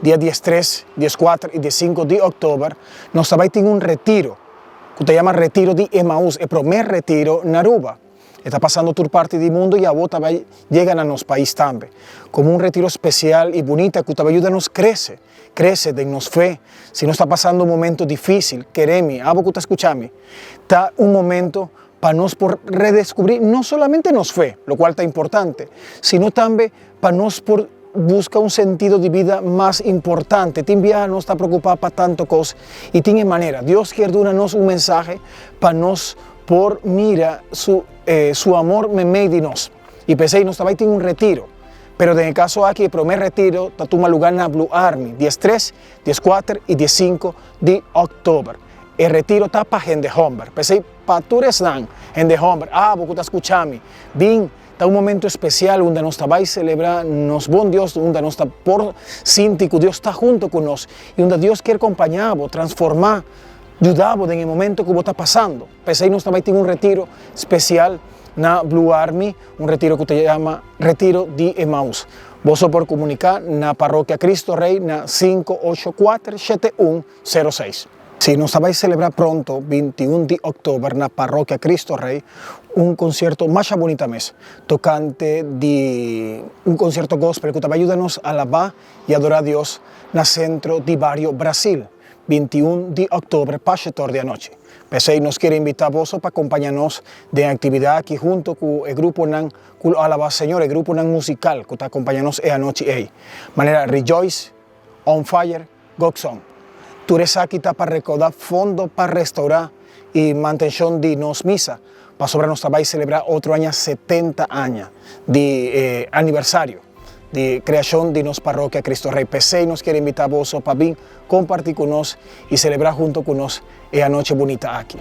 Dia diestres, dieskuater i diesinku di òktober nos ta bai tin un retiro ku ta yama Retiro di Emaús, e promé retiro na Aruba. E ta pasando tur parti di mundu i awor ta bai yega na nos pais tambe, komo un retiro spesial i bunita ku ta bai yuda nos krese, krese den nos fe. Si nos ta pasando un momento difísil, kere mi, abo ku ta skucha mi, ta un momento pa nos por redeskubrí no solamente nos fe, lokual ta importante, sino tambe pa nos por buska un sentido di bida mas importante. Tin biaha nos ta preokupá pa tantu kos i tin e manera. Dios kier duna nos un mensahe pa nos por mira su su amor meimei di nos. I p'esei nos ta bai tin un retiro. Pero den e kaso aki e promé retiro ta tuma lugá na Blue Army, diestres, dieskuater i diesinku di òktober. E retiro ta pa hende hòmber. P'esei pa tur esnan hende hòmber, abo ku ta skucha mi, bin. Ta un momento especial unda nos ta bai celebra nos bon Dios, unda nos ta por sinti cu Dios ta hunto cu nos y unda Dios kier compaña bo, transforma, yuda bo den e momento cu bo ta pasando. P'esey nos ta bai tin un retiro special na Blue Army, un retiro cu ta yama Retiro di Emaús. Boso por comunica na Parroquia Cristo Rey na 584 7106. Sí, nos ta bai celebra pronto, 21 di october, na Parroquia Cristo Rey, un concierto masha bunita mes, tocante di un concierto gospel cu ta bai yuda nos alaba y adora Dios na centro di bario Brasil, 21 di october pa shetor di anochi. P'esey nos kier invita boso pa compaña nos den e actividad aki hunto cu e gruponan cu lo alaba Señor, e gruponan musical cu ta acompaña nos e anochi ey, manera Rejoice, On Fire, Gokson. Tur esaki ta pa rekoudá fondo pa restourá i mantenshon di nos misa, pasobra nos ta bai selebrá otro aña 70 aña di aniversario di kreashon di nos Parrokia Cristo Rey. P'esei nos kier invitá boso pa bin kompartí ku nos i selebrá hunto ku nos e anochi bunita aki.